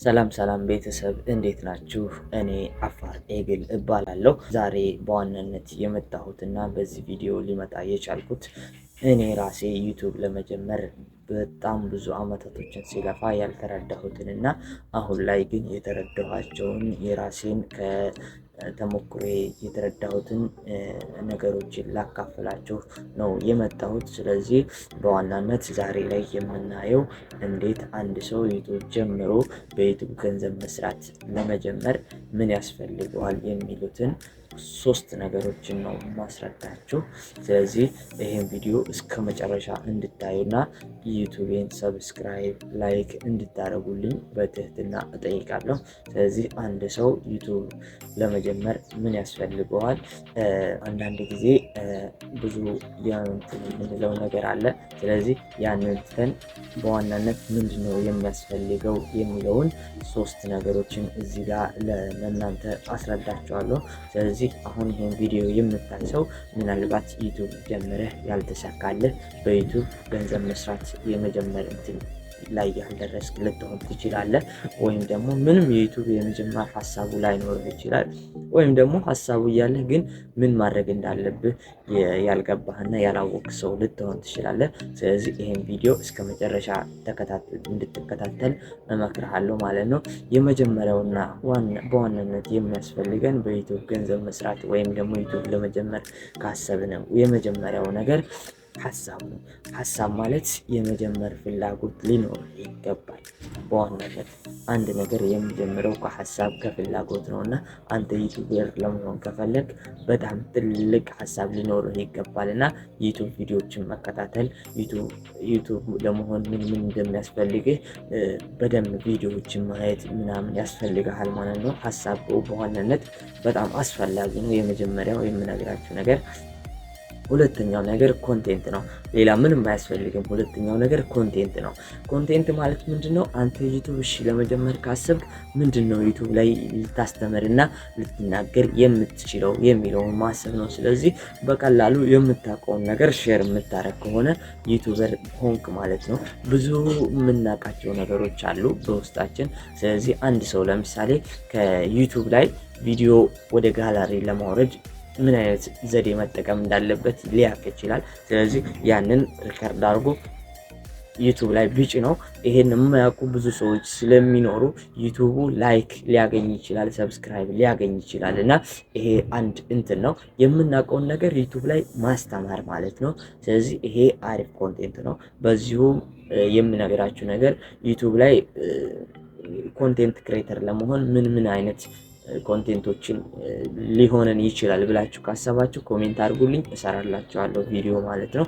ሰላም ሰላም ቤተሰብ፣ እንዴት ናችሁ? እኔ አፋር ኤግል እባላለሁ። ዛሬ በዋናነት የመጣሁትና በዚህ ቪዲዮ ሊመጣ የቻልኩት እኔ ራሴ ዩቱብ ለመጀመር በጣም ብዙ አመታቶችን ሲለፋ ያልተረዳሁትንና አሁን ላይ ግን የተረዳኋቸውን፣ የራሴን ከተሞክሮ የተረዳሁትን ነገሮችን ላካፍላችሁ ነው የመጣሁት። ስለዚህ በዋናነት ዛሬ ላይ የምናየው እንዴት አንድ ሰው ዩቱብ ጀምሮ በዩቱብ ገንዘብ መስራት ለመጀመር ምን ያስፈልገዋል የሚሉትን ሶስት ነገሮችን ነው ማስረዳችሁ። ስለዚህ ይህን ቪዲዮ እስከ መጨረሻ እንድታዩና ዩቱቤን subscribe፣ like እንድታደርጉልኝ በትህትና እጠይቃለሁ። ስለዚህ አንድ ሰው ዩቱብ ለመጀመር ምን ያስፈልገዋል? አንዳንድ ጊዜ ብዙ የምንለው ነገር አለ። ስለዚህ ያንን ትተን በዋናነት ምንድን ነው የሚያስፈልገው የሚለውን ሶስት ነገሮችን እዚህ ጋር ለእናንተ አስረዳችኋለሁ። ስለዚህ አሁን ይህን ቪዲዮ የምታይ ሰው ምናልባት ዩቱብ ጀምረህ ያልተሳካልህ፣ በዩቱብ ገንዘብ መስራት የመጀመር እንትን ላይ ያልደረስክ ልትሆን ትችላለህ። ወይም ደግሞ ምንም የዩቱብ የመጀመር ሀሳቡ ላይኖርህ ይችላል። ወይም ደግሞ ሀሳቡ እያለህ ግን ምን ማድረግ እንዳለብህ ያልገባህና ያላወቅህ ሰው ልትሆን ትችላለህ። ስለዚህ ይህን ቪዲዮ እስከ መጨረሻ እንድትከታተል እመክርሃለሁ ማለት ነው። የመጀመሪያውና በዋናነት የሚያስፈልገን በዩቱብ ገንዘብ መስራት ወይም ደግሞ ዩቱብ ለመጀመር ካሰብነው የመጀመሪያው ነገር ሀሳብ ነው። ሀሳብ ማለት የመጀመር ፍላጎት ሊኖር ይገባል። በዋናነት አንድ ነገር የሚጀምረው ከሀሳብ፣ ከፍላጎት ነው። እና አንተ YouTuber ለመሆን ከፈለግክ በጣም ትልቅ ሀሳብ ሊኖርህ ይገባል። እና ዩቱብ ቪዲዮዎችን መከታተል፣ ዩቱብ ለመሆን ምን ምን እንደሚያስፈልግህ በደንብ ቪዲዮዎችን ማየት ምናምን ያስፈልግሃል ማለት ነው። ሀሳብ በዋናነት በጣም አስፈላጊ ነው። የመጀመሪያው የምነግራችሁ ነገር። ሁለተኛው ነገር content ነው። ሌላ ምንም አያስፈልግም። ሁለተኛው ነገር content ነው። Content ማለት ምንድን ነው? አንተ ዩቱብ እሺ ለመጀመር ካሰብክ ምንድን ነው ዩቱብ ላይ ልታስተምርና ልትናገር የምትችለው የሚለውን ማሰብ ነው። ስለዚህ በቀላሉ የምታውቀውን ነገር share የምታደርግ ከሆነ YouTuber ሆንክ ማለት ነው። ብዙ የምናውቃቸው ነገሮች አሉ በውስጣችን። ስለዚህ አንድ ሰው ለምሳሌ ከዩቱብ ላይ ቪዲዮ ወደ ጋላሪ ለማውረድ ምን አይነት ዘዴ መጠቀም እንዳለበት ሊያውቅ ይችላል። ስለዚህ ያንን record አድርጎ ዩቱብ ላይ ቢጭነው ይሄን የማያውቁ ብዙ ሰዎች ስለሚኖሩ ዩቱቡ like ሊያገኝ ይችላል፣ subscribe ሊያገኝ ይችላል። እና ይሄ አንድ እንትን ነው፣ የምናውቀውን ነገር ዩቱብ ላይ ማስተማር ማለት ነው። ስለዚህ ይሄ አሪፍ content ነው። በዚሁም የምነግራችሁ ነገር ዩቱብ ላይ content creator ለመሆን ምን ምን አይነት content ኦችን ሊሆነን ይችላል ብላችሁ ካሰባችሁ comment አድርጉልኝ፣ እሰራላችኋለሁ ቪዲዮ ማለት ነው።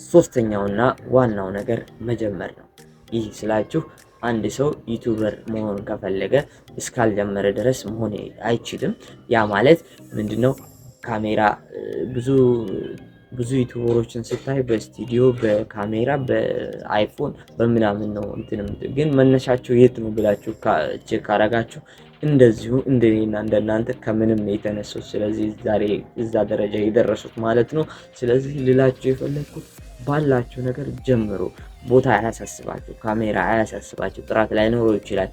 ሶስተኛውና ዋናው ነገር መጀመር ነው። ይህ ስላችሁ አንድ ሰው YouTuber መሆን ከፈለገ እስካልጀመረ ድረስ መሆን አይችልም። ያ ማለት ምንድነው? ካሜራ፣ ብዙ ብዙ YouTuber ኦችን ስታይ በስቱዲዮ፣ በካሜራ፣ በአይፎን፣ በምናምን ነው እንትን፣ ግን መነሻቸው የት ነው ብላችሁ check ካረጋችሁ እንደዚሁ እንደኔና እንደናንተ ከምንም የተነሱት፣ ስለዚህ ዛሬ እዛ ደረጃ የደረሱት ማለት ነው። ስለዚህ ልላችሁ የፈለግኩት ባላችሁ ነገር ጀምሩ። ቦታ አያሳስባችሁ፣ ካሜራ አያሳስባችሁ። ጥራት ላይኖረው ይችላል፣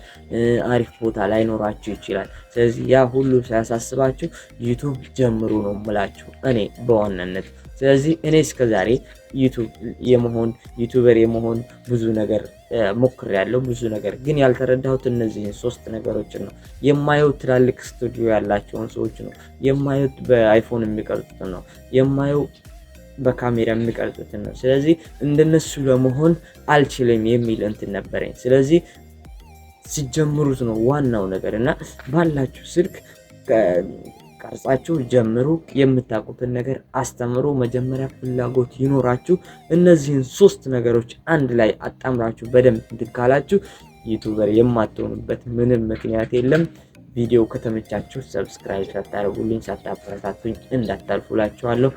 አሪፍ ቦታ ላይኖራችሁ ይችላል። ስለዚህ ያ ሁሉ ሳያሳስባችሁ ዩቱብ ጀምሩ ነው የምላችሁ እኔ በዋናነት። ስለዚህ እኔ እስከዛሬ ዩቱብ የመሆን YouTuber የመሆን ብዙ ነገር ሞክሬያለሁ። ብዙ ነገር ግን ያልተረዳሁት እነዚህን ሶስት ነገሮችን ነው። የማየው ትላልቅ ስቱዲዮ ያላቸውን ሰዎች ነው። የማየው በአይፎን የሚቀርጹትን ነው። የማየው በካሜራ የሚቀርጹትን ነው። ስለዚህ እንደነሱ ለመሆን አልችልም የሚል እንትን ነበረኝ። ስለዚህ ሲጀምሩት ነው ዋናው ነገር። እና ባላችሁ ስልክ ቀርጻችሁ ጀምሩ። የምታውቁትን ነገር አስተምሩ። መጀመሪያ ፍላጎት ይኖራችሁ። እነዚህን ሶስት ነገሮች አንድ ላይ አጣምራችሁ በደንብ እንትን ካላችሁ YouTuber የማትሆኑበት ምንም ምክንያት የለም። ቪዲዮ ከተመቻችሁ subscribe ሳታደርጉልኝ፣ ሳታበረታቱኝ እንዳታልፉ እላችኋለሁ።